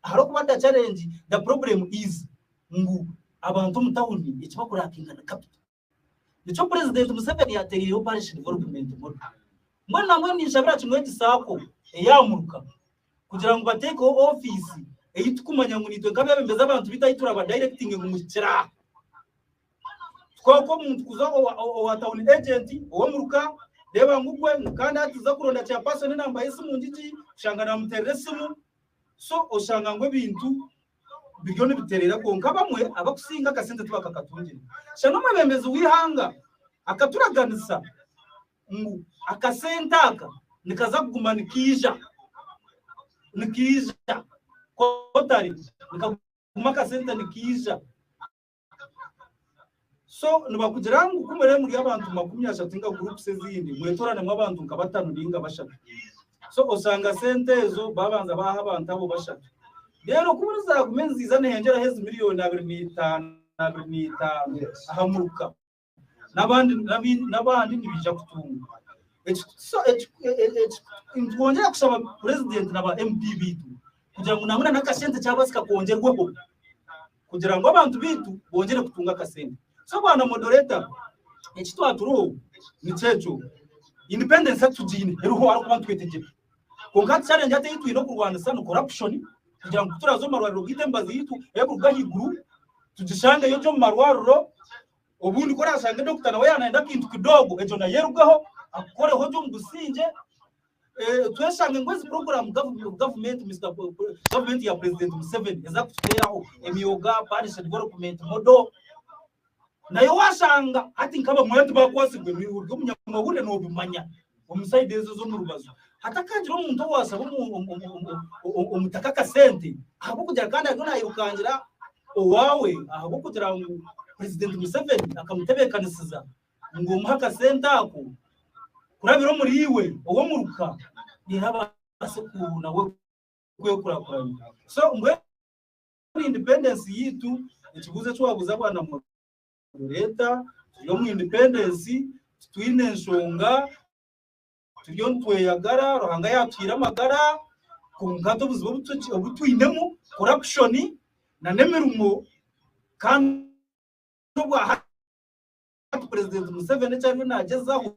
Ahabw'okuba the challenge, the problem is ngu abantu omu tawuni eki bakurakinga ni capital. Nikyo Purezidenti Museveni yaatereireho Parish Development Model. Mbwenu nambwenu ninshabira kimwe egi SACCO eyaamuruka kugira ngu bateekeho ofiisi ei tukumanya ngu naitwe nk'abeebembezi abantu baitu ahu turabadirectinge ngu muhikire aha. Kwonka omuntu kuza owa tawuni agenti ow'omuruka reeba ngu gwe ngu kandi hati za kuronda chairperson enamba y'esimu ngigi kushanga naamuteerera esimu so oshanga ngu ebintu biriyo nibitereera kwonka abamwe abakusinga akasente tibakakatungire. Shana omwebembezi w'eihanga akaturaganisa ngu akasente aka nikaza kuguma nikaija nikaija kotari nikaguma akasente nikaija. So nibakugira ngu ku murebe muri abantu 30 nka groups ezindi mwetoranemu abantu nka batano ninga bashatu. So osanga sente ezo babanza baha abantu abo bashatu. Reero ku buri zagume niziiza nihengyeraho ezi miriyoni 25 25 aha muruka n'abandi n'abandi nibaija kutunga. Eki so eki eki nitwongyera kushaba purezidenti na ba MP baitu kugira ngu nangwa na n'akasente kyabaasika kongyerweho. Kugira ngu abantu baitu bongyere kutunga akasente. So bwana moderator, eki twaturiho nikyo ekyo. Independence hati tugiine eriho ahabw'okuba nitwetegyeka. Kwonka hati challenge hati ei twine okurwanisa ni corruption kugira ngu kuturaza omu marwariro gaitu emibazi yaitu erikuruga ahaiguru tugishangeyo gye omu marwariro. Obundi ku orashange dokita nawe yaaba nayenda akintu kidogo egyo nayo erugeho akukoreho gye omu busingye. Tweshange ngu ezi puroguraamu gavumenti Mister gavumenti ya Purezidenti Museveni ezarikututeraho emyoga, parish development model, nayo waashanga hati nk'abamwe tibakwatsirwe naiwe ori omunyamahurire noobimanya omu sayidi ezo ez'omu rubaju. Hatakagira omuntu owaashaba omutaka akasente ahabw'okugira kandi ariyo nairukangira owaawe ahabw'okugira ngu Purezidenti Museveni akamutebeekanisiza ngu omuhe akasente ako kurabira omuri iwe ow'omuruka reero abaase ku nawe kwekurakuranya. So mbwenu independence yaitu ekibuuzo eki waabuuza bwana moderator, turi omu independence titwine nshonga, turiyo nitweyagara, Ruhanga yaatuhaire amagara, kwonka hati obuzibu obu twinemu corruption n'emirimo kandi obwa hati Purezidenti Museveni eki ariyo naagyezaho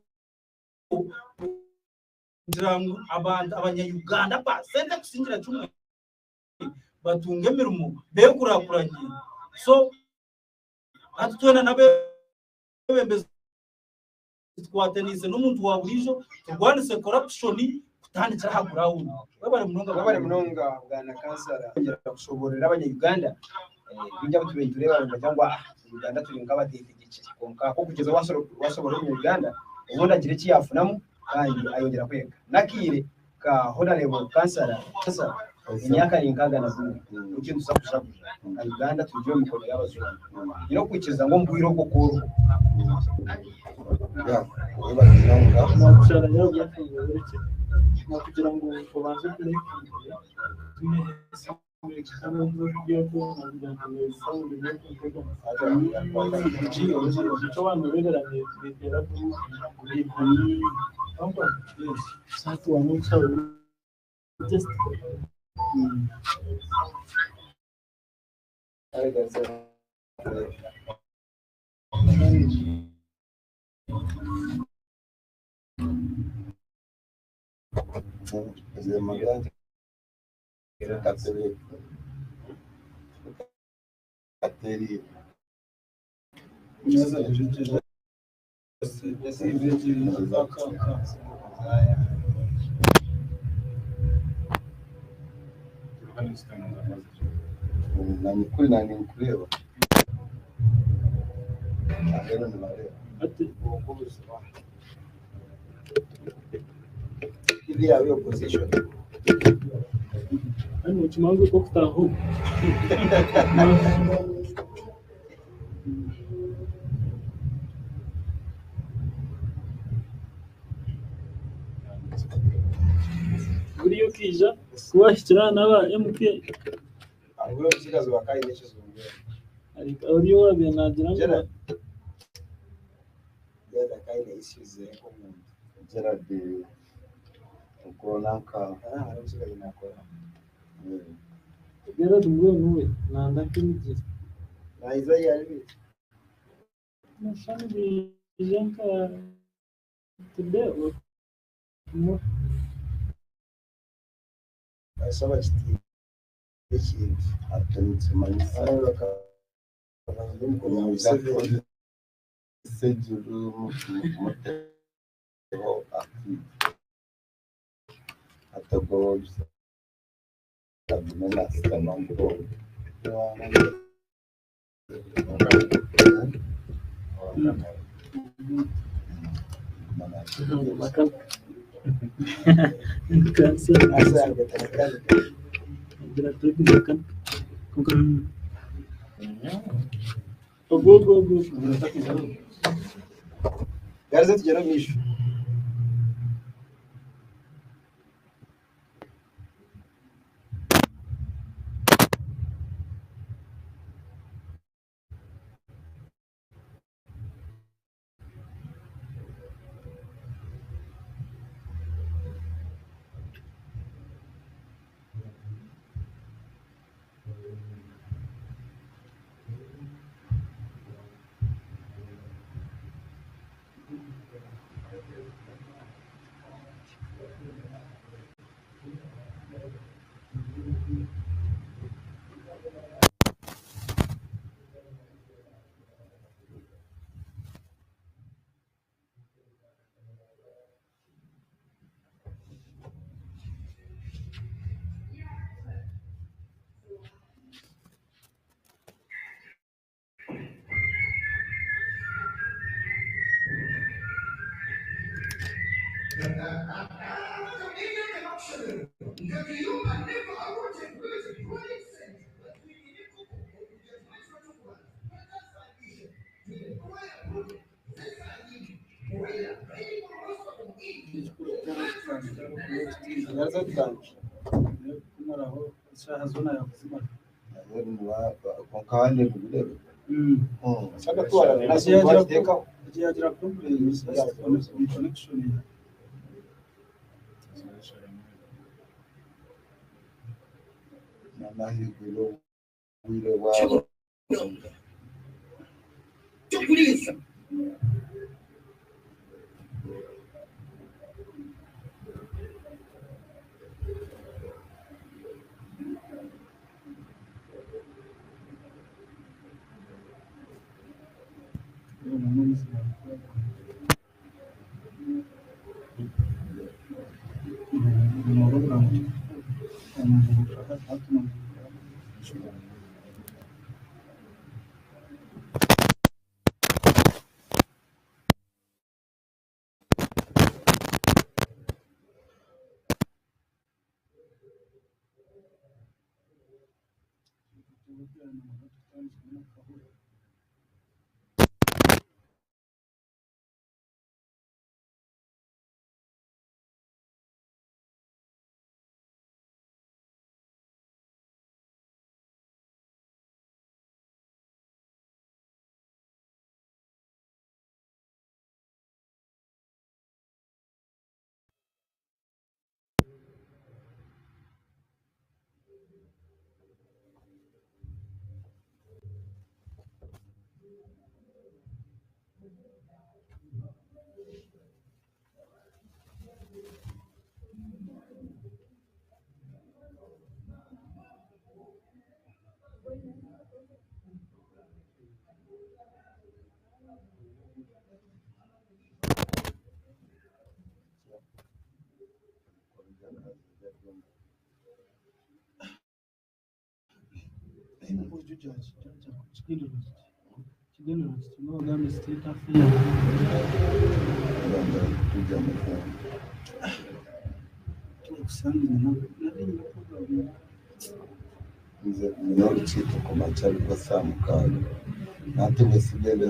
kugira ngu abantu abanya-Uganda pasente kusingira kimwe batunge emirimo beekurakuranye. So hati twena n'abeebembezi tukwataniise n'omuntu wa buriijo turwanise corruption kutandikira aha ground. Webare munonga. Webare munonga bwana kansara kwongyera kushoboororera abanya-Uganda baingi abu tubaire nitureeba nibagira ngu ah Uganda turi nk'abateetegyekire kwonka okugyeza washoboorora omunya-Uganda obundi agira eki yaafunamu kandi ayongyera kwega. N'akaire ka Honarebo kansara emyaka ni 61 nikyo nituza kujaguza nka Uganda turi omu mikono y'abajungu. Nyine okwikiriza ngu omu bwire obwo ku oriho. Buriya okaija kuwahikira n'aba MK ori owaabaire naagira ngu Gerard mbwenu we nanda nk'emigyera. Nayiza yari Noshana bija nka today or tomorrow. asaba kiti ekintu Atuntumanyisa. Arabaka Muzakoze sejuru muteho ati atagobye agume nasitama ngo Kanseri. Agira turi kumaka. Kuko Ogo ogo ogo. Garize tugera mu ijuru. Garize tutanje. Kumaraho isaha zona yakuzimara. Kandi kubireba. Shaka tuwara nazo twagitekaho. Yagira problems just on connection. N'amahirwe wire wabo. Kigendererwa state affairs. Kujya mu Rwanda. Nze n'urukiko ku maca ariko saa mukaaga ate bwe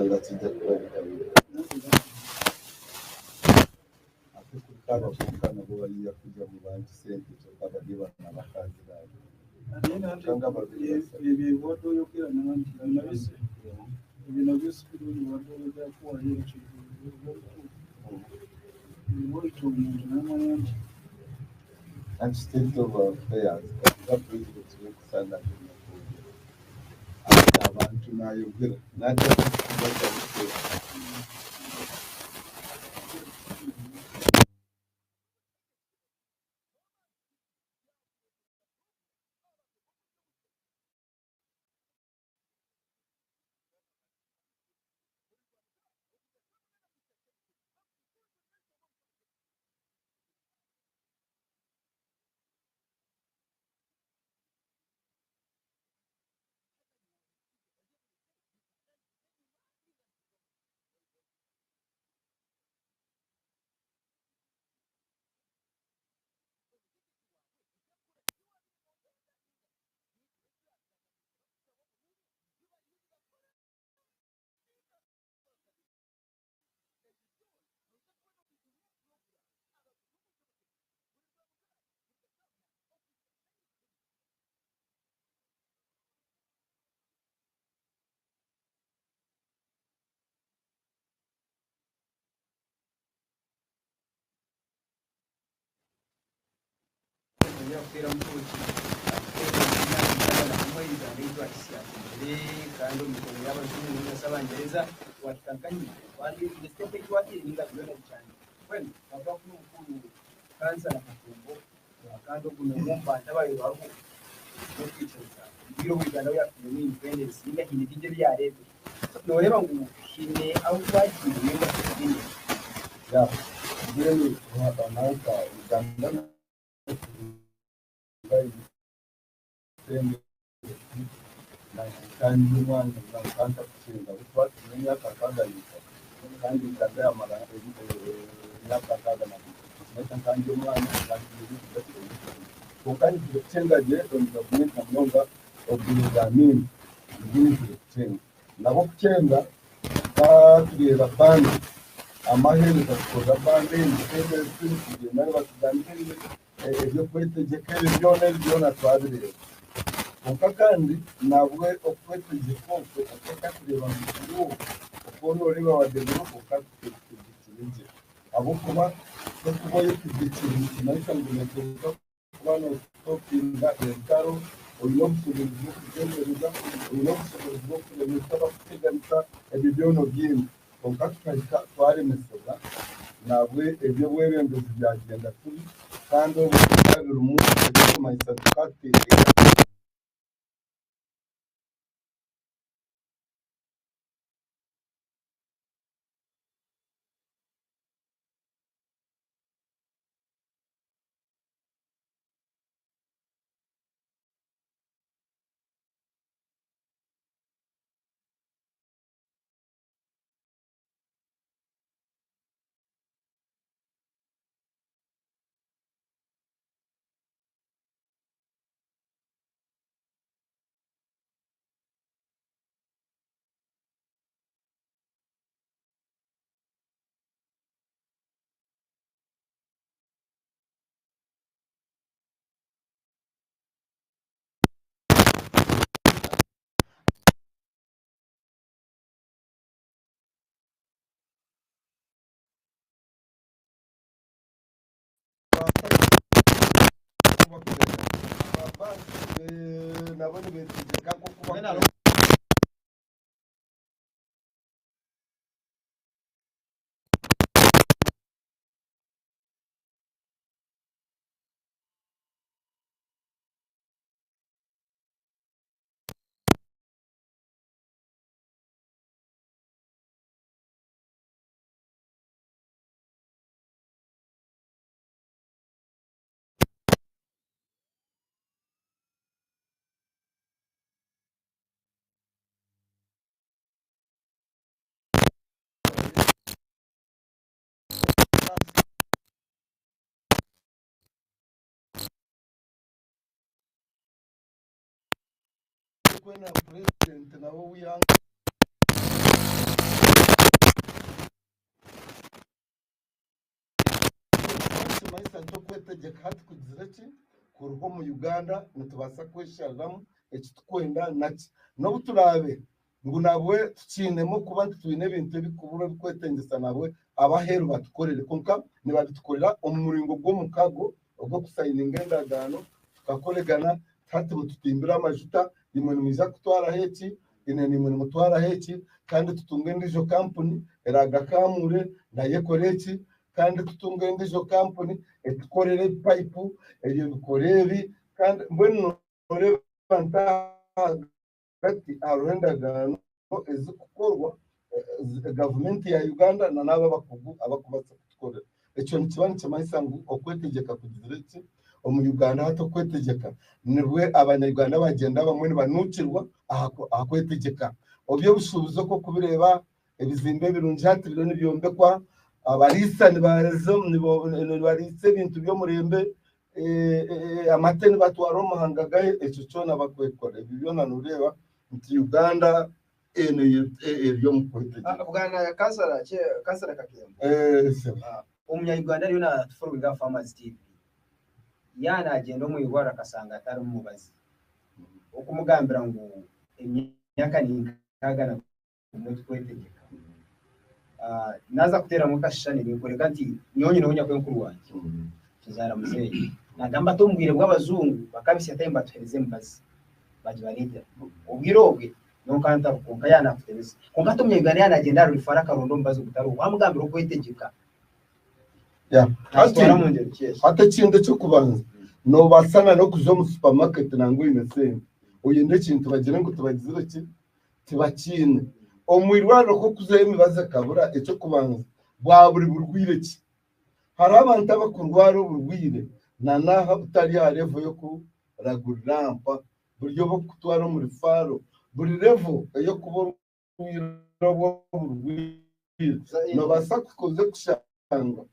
nga kijja kulabika ate kuliko abavubuka nabo balira kujja mu bantu sente kyokka bali bano abakazi baabwe. Nga babiri basatu. Ebyo nabyo si birungi wadde oyogera kuwaayo ekyo oyita omuntu n'amanya nti And state of affairs kakuba president wekusanga agenda kwogera ati abantu nayogera najja kubaza. Kuteera mutoki Uganda eitwakisya mbere kandi omu mikono y'abajungu ninga abangereza twahika nkanyuma twatwire step eitwatire ninga byona bikyane. Mbwenu twava kuri omukuru kansala Katumbo, kandi ogu n'omwe omu bantu ababaire bariho n'okwikiriza obwire obu Uganda yafunire independence, ninga hiine bingi ebi yareebire. Noreeba ngu hiine ahu twagiire ninga tugine? Ya, mbwenu nanka Uganda independence kandi omwanya nankanta kukinga twatumire emyaka 63, kandi Uganda yamara emyaka 62. Kimanyisa nkangi omwanya kandi kwonka nyizire kucenga gye omu gavumenti na munonga obwire bwa Amin, nibwo nyizire kucenga nabo kucenga. Tukatureeba bandi amahe nigatukorera bandi independence, tugenda nibatugambira ebyokwetegyeka ebi byona, ebi byona twabireeba. Kwonka kandi nabwe okwetegeka okwo okakatureba ngu kiriho okwo noreeba wadevelopa okatutegekire gye, ahabw'okuba tokuba oyetegekire nikimanyisa ngu noteekwa kuba nostopinga entaro, oine obushobozi bw'okuzemereza, oine obushobozi bw'okuremesa abakuteganisa, ebyo byona obyine. Kwonka tukahika twaremesebwa, nabwe eby'obwebembezi byagyenda kubi, kandi obu bikaba birimu ebirikumanyisa tukateeka nabo nibetegeka nk'oku bakora. Kwena president nabo wihanga kimanyisa nti okwetegeka hati kugizire ki kuriho omu Uganda, nitubaasa kweshariramu eki tukwenda naki. N'obu turaabe ngu nabwe tukiinemu kuba nti twine ebintu ebikubura ebikwetengyesa, nabwe abaheeru batukorere, kwonka nibabitukorera omu muringo gw'omukago. ogw'okusayininga endagaano tukakoregana hati mututimbire amajuta imwe nimwija kutwaraho eki imwe nimwe nimutwaraho eki kandi tutunge endiijo kampuni eraagakamure nayo ekore eki kandi tutunge endiijo kampuni etukorere ebipayipu ebyo bikore ebi kandi mbwenu nooreeba nti ahagati hariho endagaano ezikukorwa gavumenti ya Uganda na n'abo abakugu abakubaasa kutukorera. Ekyo nikiba nikimanyisa ngu okwetegyeka kugizire ki omu Uganda hati okwetegyeka nibwe abanya-Uganda bagyenda abamwe nibanuukirwa aha kwetegyeka. Eby'obushuubuzi oku orikubireeba ebizimbe ebirungi hati biriyo nibyombekwa, abariisa nibariisa ebintu by'omurembe, amate nibatwara omu mahanga gahe, ekyo kyona bakwekora. Ebyo byona nooreeba nti Uganda eno eri omu kwetegyeka. Bwana kansara kansara Kakembo. Omunya-Uganda ariyo naatufollowinga aha Farmers TV, yaaba naagyenda omu irwariro akashanga hatarimu mubazi, okumugambira ngu emyaka ni nkaaga na gumwe tukwetegyeka. Naaza kuteeramu akashushani ninkoreka nti nyowe nyineho nyakwenkuru wangye tuzaara muzeeyi. Naagamba ati omu bwire bw'abajungu bakabisya time batuheereza emibazi bagibareetera. Obwire obwe nyowe nkaba ntariho kwonka yaaba naakutebeza. Kwonka hati omunyayuganda yaaba naagyenda aha rurifara akaronda omubazi ogutariho waamugambira okwetegyeka Hati hati ekintu eky'okubanza noobaasa na n'okuza omu supamaketi nangwa oine sente oyende ekintu bagire ngu tibagizire ki tibakiine. Omu irwariro ku orikuzayo emibazi ekabura eky'okubanza bwa buri burwaire ki? Hariho abantu abakurwara oburwaire na n'aha butari aha level y'okuragurira aha mpa buri obu okukutwara omu rifaaro buri level ey'okuba orwaire obwo oburwaire noobaasa kuza kushanga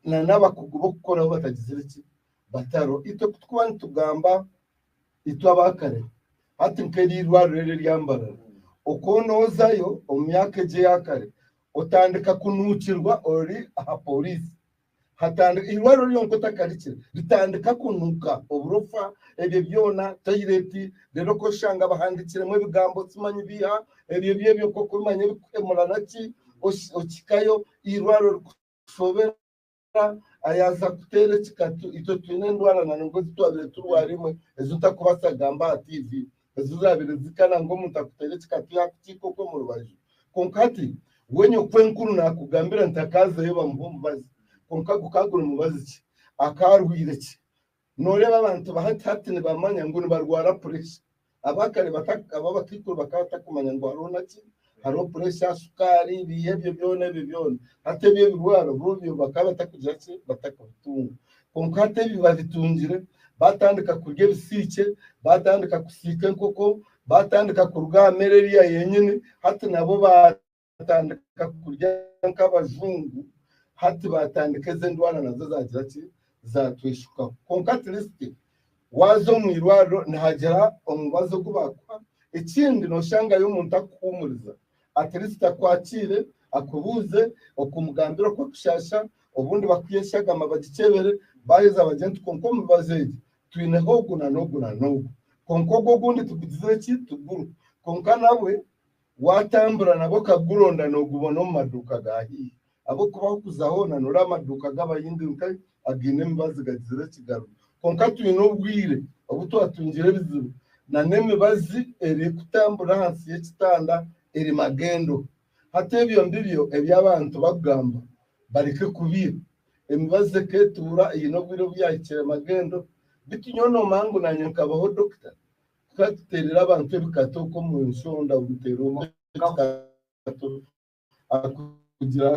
na n'abakugu b'okukoraho batagizire ki? Batariho. Itwe ku turikuba nitugamba itwe aba kare hati nk'eri irwariro eri erya Mbarara oku noozayo omu myaka egi eya kare otandika kunuukirwa ori aha pooriisi hatandika irwariro ryonka otakarikire ritandika kunuuka oburofa ebyo byona toyireti reero okoshanga bahandikiremu ebigambo simanyi biiha ebyo byebyo nk'okumanya ebikuhemura naki okihikayo irwariro rikushobera ayaaza kuteera ekikatu itwe twine endwara na nangwa ezi twabaire turwara imwe ezi ntakubaasa kugamba aha TV ezi zaabaire zikana ngu omuntu akuteera ekikatu yaakukiika okwo omu rubaju kwonka hati we nyokwenkuru naakugambira nti akaazayo bamuhe omubazi kwonka gukaba guri mubazi ki akaarwire ki Nooreeba abantu ba hati hati nibamanya ngu nibarwara puresha. Abakare aba abakaikuru bakaba batakumanya ngu hariho naki, hariho puresha, sukaari, biiha ebyo byona ebyo byona. Hati ebyo ebirwaro bo byo bakaba batakugira ki, batakubitunga. Kwonka hati ebi babitungire, baatandika kurya ebisiikye, baatandika kusiika enkoko, baatandika kuruga aha mere eriya yenyini, hati nabo baatandika kurya nk'abajungu, hati baatandika ezi endwara nazo zaagira ki, zaatwishukaho. Kwonka at least waaza omu irwariro nihagira omubazi ogu baakuha. Ekindi nooshangayo omuntu akuhuumuriza, at least akwakiire, akubuuze, okumugambira oku akushaasha, obundi bakuhe eshagama bagikyebere, baaheza bagire nti kwonka omubazi egi twineho ogu na n'ogu na n'ogu. Kwonka ogu ogundi tugugizire ki, tuguriho. Kwonka nabwe Waatambura nabwo okaguronda noogubona omu maduuka ga haihi. Ahabw'okuba ahu kuza hoona nooreeba amaduuka g'Abayindi nka againe emibazi gagizire ekigaro. Kwonka twine obwire obu twatungire ebizibu na n'emibazi erikutambura ahansi y'ekitanda eri magendo. Hati ebyo mbibyo ebi abantu bakugamba bareke kubiiha. Emibazi ekeetuura eine obwire obu yaahikire magendo. Beitu nyowe noomanya ngu naanye nkabaho dokita Tukatuteerera abantu ebikato okwo omu nshonda omuteera omwe ekikato akugira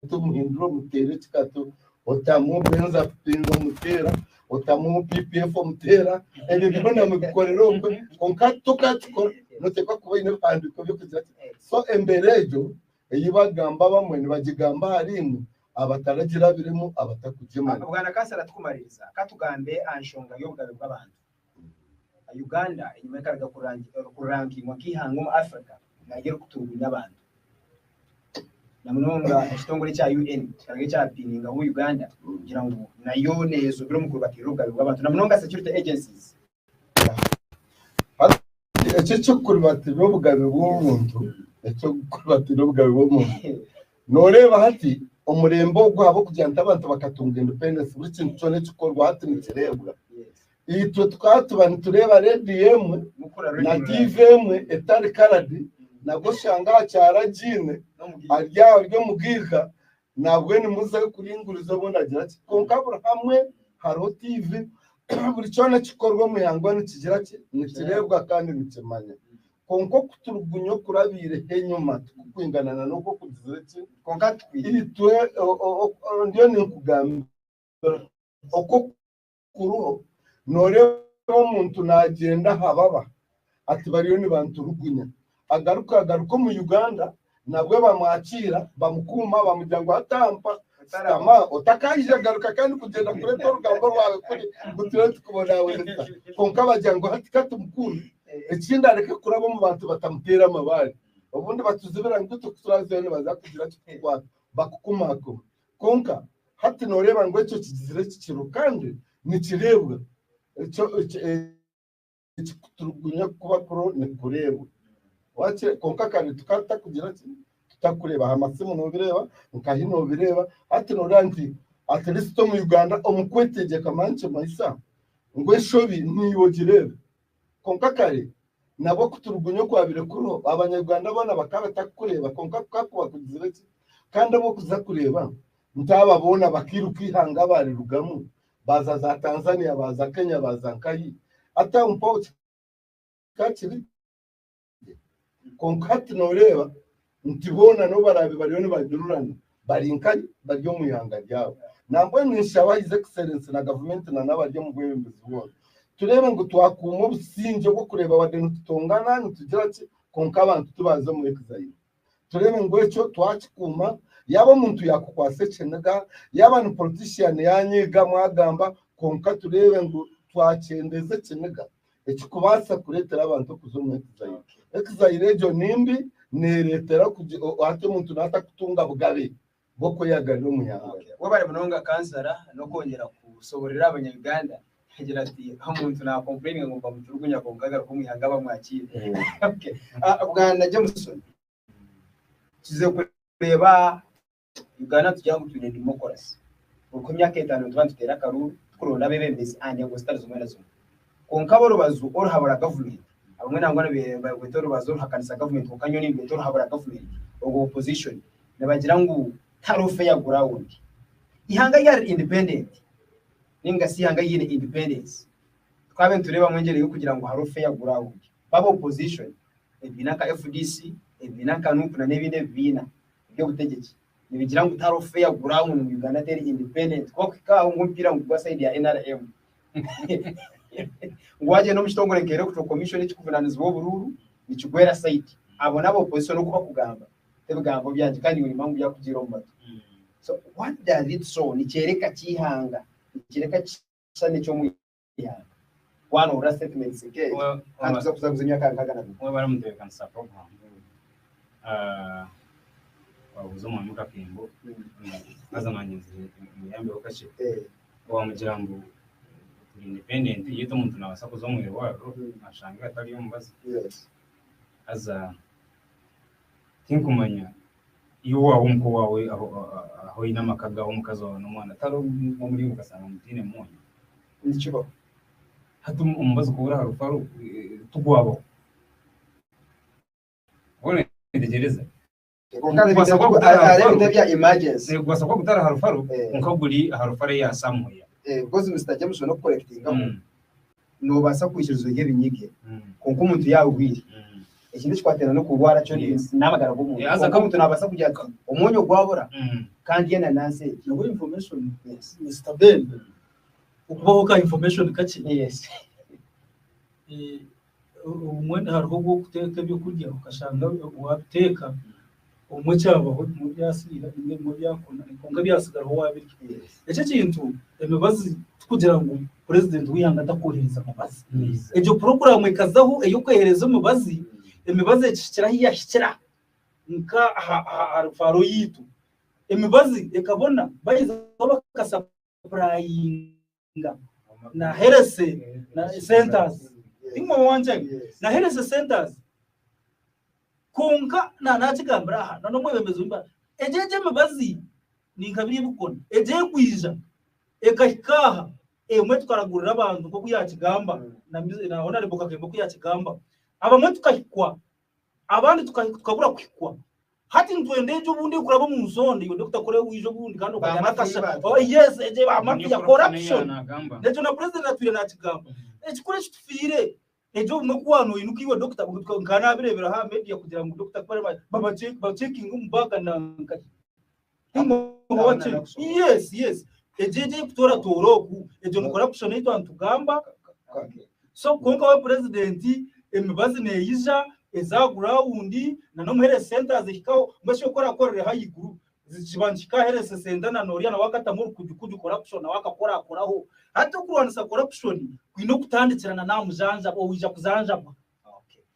ati omuhindura omuteera ekikato otamu benzapine omuteera otamu PPF omuteera ebyo byona mubikorera okwe kwonka tokakikora noteekwa kuba oine ebihandiiko by'okugira ati so embeera egyo ei bagamba abamwe nibagigamba ahari imwe abataragirabiremu abatakugimanya. Bwana Kansara tukumaririza katugambe aha nshonga y'obugabe bw'abantu. Uganda enyima ekaruga kurankingwa nk'eihanga omu Africa naryo erikuturugunya abantu. Na munonga ekitongore ekya UN kikaruga kyapiiningaho Uganda kugira ngu nayo neezubira omu kurubatiirira obugabe bw'abantu na munonga security agencies. Hati ekyo eky'okurubatiirira obugabe bw'omuntu, eky'okurubatiirira obugabe bw'omuntu, nooreeba hati. Omurembe ogu ahabw'okugira nti abantu bakatunga independence buri kintu kyona ekikorwa hati nikireebwa. Itwe tukaba tuba nitureeba rediyo emwe na TV emwe etari karadi nabwo oshanga aha kyaro agiine ari aho ari omugaiga nabwe nimuzayo kuringuriza obundi agira ki kwonka buri hamwe hariho TV buri kyona ekikorwa omu ihangwe nikigira ki nikireebwa kandi nikimanywa. Kwonka okuturugunya okurabaireho enyima tikukwingana na n'oku okugizire ki? Kwonka tukwine. Itwe ndiyo ninkugambira oku kuriho nooreeba omuntu naagyenda aha baba ati bariyo nibanturugunya agaruka agaruka omu Uganda nabwe bamwakiira bamukuuma bamugira ngu atampa sitama otakaija garuka kandi kugyenda kureeta orugambo rwawe kuri ngu turiyo nitukubonabonesa kwonka bagira ngu hati katumukuume ekindi areke kuraba omu bantu batamuteera amabaare obundi batuzibira ngu itwe kuturazayo nibaza kugira ki kutukwata bakukumaakuma kwonka hati nooreeba ngu ekyo kigizire kikiro kandi nikireebwa ekyo Ekikuturugunya kuba kuro nikureebwa. Wakire kwonka kare tukaba tutakugira ki tutakureeba aha masimu nobireeba nkahi nobireeba hati noreeba nti at least omu Uganda omu kwetegyeka manya nikimanyisa ngu enshobi niiwe ogireebe kwonka kare nabwo okuturugunya okwabaire kuriho abanya Uganda boona bakaba batakukureeba kwonka kukakuba kugizire ki kandi abokuza kureeba nti aba boona bakairuka eihanga abarirugamu baaza za Tanzania, baaza Kenya, baaza nkahi. Hati aho mpaho kikaba kiri gye. Kwonka hati nooreeba nti boona n'obu baraabe bariyo nibanyururana, bari nkahi? Bari omu ihanga ryabo. Nambwenu ninshaba His Excellency na gavumenti na n'abari omu bwebembezi boona, tureebe ngu twakuuma obusingye obw'okureeba wadde nitutongana, nitugira ki, kwonka abantu tibaaza omu exile. Tureebe ngu ekyo twakikuuma, yaaba omuntu yaakukwatsa ekiniga, yaaba ni politician yaanyiiga mwagamba, kwonka tureebe ngu twakyendeeza ekiniga ekikubaasa kureetera abantu okuza omu exile. Exile egyo ni mbi, neereetera hati omuntu naatakutunga bugabe bw'okweyagarira omu ihanga rye. Webare munonga kansara n'okwongyera kushoborera abanya Uganda agira ati omuntu na complaininga ngu bamuturugunya kwonka agaruka omu ihanga bamwakiire. Okay. Bwana Jameson, tuze kureeba Uganda nitugira ngu twine democracy. Buri kw'emyaka etaano nituba nituteera akaruuru tukuronda abeebembezi aha ndengo zitari zimwe na zimwe. Kwonka ab'orubaju oruhabura gavumenti, abamwe nangwa nibarweta orubazo oruhakanisa gavumenti kwonka nyowe nindweta oruhabura gavumenti, orwa opposition, nibagira ngu tihariho fair ground. Eihanga ryari independent ninga shi eihanga riine independence, twabaire nitureebamu engyeri y'okugira ngu hariho fair ground. Bo aba opposition, ebibiina nka FDC, ebibiina nka NUP n'ebindi ebibiina eby'obutegyeki nibigira ngu tihariho fair ground ngu Uganda teri independent. Ku barikuhika aho ngu omupiira nigugwa side ya NRM. Ngu wagyenda omu kitongore nka Electoral Commission ekirikuvunaanizibwa oburuuru, nikigwera side. Abo n'aba opposition oku barikugamba. T'ebigambo byangye kandi iwe nimanya ngu byakugiire omu matu. So what does it show? Nikyoreka ki eihanga? Nikyoreka kishushani ky'omu ihanga? Waaba nohurira statements nk'egi kandi tuza kuzaguza emyaka 62. Webare omutebeekanisa program. Wabuuza omwami Kakembo haza nanye muyambeho kakye. Wamugira ngu turi independent yet omuntu nabaasa kuza omu irwariro ashange hatariyo omubazi. Haza Tinkumanya iwe waaba omuka owaawe ahu oine amaka gaawe omukazi waawe n'omwana tihariho omuringo okashanga mutaine mwonyo. Nikibaho. Hati omubazi kubura aha rufaro tigwabaho. Oyetegyereza? Kwonka hariho ebintu ebya emergency. Gubaasa kuba gutari aha rufaro kwonka guri aha rufaro eya somewhere. Because Mister Jameson okukorekitingaho, Noobaasa kwikiriza orye ebinyige, kwonka omuntu yaaba arwaire, ekintu ekikwatiraine n'okurwara kyo n'amagara g'omuntu. Kwonka omuntu naabaasa kugira ati, omwonyo gwabura, ka ndye enanansi egi. Nabwo information Mister Ben, okubaho ka information kakye. Yes. Obumwe hariho obu orikuteeka ebyokurya okashanga waabiteeka obumwe kyabaho ebimwe byasiira ninga ebimwe byakuna kwonka ebyasigaraho waabirya. Eki ekintu emibazi tikugira ngu purezidenti w'eihanga takwohereza mibazi. Egyo puroguraamu ekazaho ey'okwohereza emibazi, emibazi ekihikire ahu yaahikira nka aha rufaaro yaitu. Emibazi ekabona bagyezaho bakasapurayinga na health centers na health centers kwonka naakigambira aha n'omwebembezi egyo emibazi. Ni nka biriya ebikukona. Egyo erikwija ekahika aha, emwe tukaragurira abantu nk'oku yaakigamba, na na Honourable Kakembo oku yaakigamba. Abamwe tukahikwa, abandi tukabura kuhikwa. Hati nitwenda egyo obundi erikuraba omu nsonda, iwe Dokita kuri waija obundi kandi okajya n'akasha. Oh, yes, egyo ba mafia, corruption. Ekyo na President atwire naakigamba. Ekikuru eki tufiire, Egyo obumwe ku waanoinuka iwe doctor nka naabireebera aha media kugira ngu doctor ku bari bachekinga omu bag na nkahi. Yes, yes. Egyo egyo ey'okutooratoora oku, egyo ni corruption ei twaba nitugamba. So kwonka we president emibazi neeyija eza aha ground na n'omu health centres ehikaho, mbwenu shi oku orakorere ahaiguru Kiba nikikaheresa esente na noriya nawe akatamu orukujukuju corruption nawe akakorakoraho. Hati okurwanisa corruption kwine okutandikira na namujanjaba owija kuzanjabwa.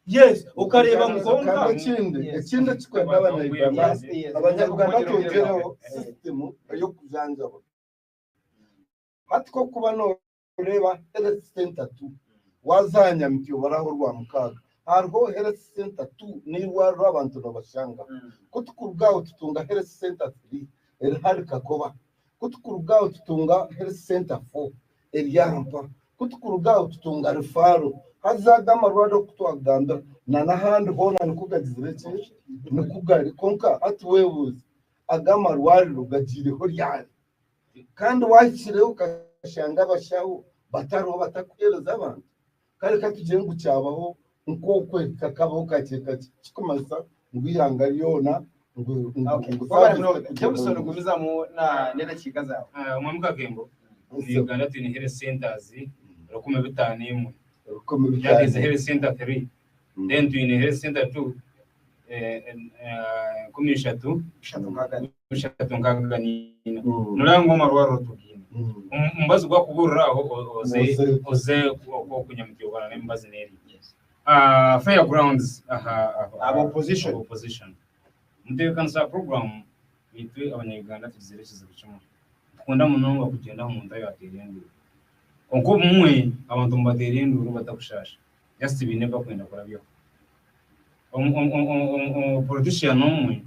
Yes, okareeba ngu konka. Kandi ekindi, ekindi ekikwenda abanya-Uganda, abanya-Uganda twongyereho system ey'okujanjaba. Hati kokuba noreeba health center tu, waaza aha Nyamityo baraho Rwamukaaga, hariho health center tu n'eirwariro abantu nobashanga. Ku tukuruga aho tutunga health center three eri hari Kakoba. Ku tukuruga aho tutunga health center four eri aha Mpa. Ku tukuruga aho tutunga referral. Haza aga amarwariro oku twakugambira na n'ahandi hoona nikwo gagizire ki? Nikwo gari. Kwonka hati weebuuze, aga amarwariro gagiireho ryari? Kandi waahikireyo okashanga abashaho batariho batakuheereza abantu, kare ka tugire ngu kyabaho nk'okwe kakabaho kakye kakye, kikumanyisa ngu eihanga ryona ngu Okay. ngu Wabara service munonga. tekugyenda Jameson omu maisho. gumizamu na n'edakiika zaawe. Ah, Omwami Kakembo, omu Uganda twine health centers 51. 15. That is health center 3. Then twine health center 2 13 34. Nureba ngu amarwariro tugiine. Omubazi gwakuburira aho oze oze okunyamutibwa n'emibazi n'eri. Fair grounds aha Aba opposition. Aba opposition. Mutebeekanisa program itwe abanya-Uganda tugizire ekizibu kimwe. Nitukunda munonga kugyenda aha muntu ayateire enduuru. Kwonka obumwe abantu nibateera enduuru batakushaasha. Just baine ebi barikwenda kurabyaho. Politician omwe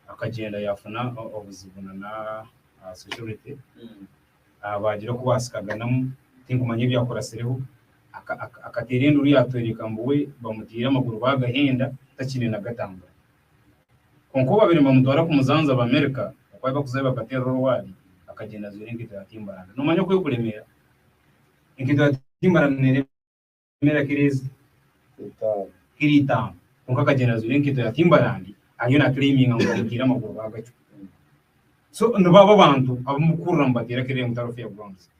akagyenda yaafuna obuzibu na security, baagira oku baasikaganamu, tinkumanya ebyakuratsireho, akateera enduuru yaatworeka ngu we bamutaire amaguru baagahenda takiine na gatambura. Kwonka obu baabaire nibamutwara kumuzanzaba America, oku baabaire barikuzayo bakateera orwari, akagyenda ajwaire enkaito ya Timberland. Noomanya oku erikuremeera? Enkaito ya Timberland neeremera kiro ezi? Kiro itaano. Kwonka akagyenda ajwaire enkaito ya Timberland ariyo naaclaiminga ngu bamutaire amaguru baagacwa. So nibo abo abantu abu murikuhurira nibateera kerere ngu tariho fair grounds.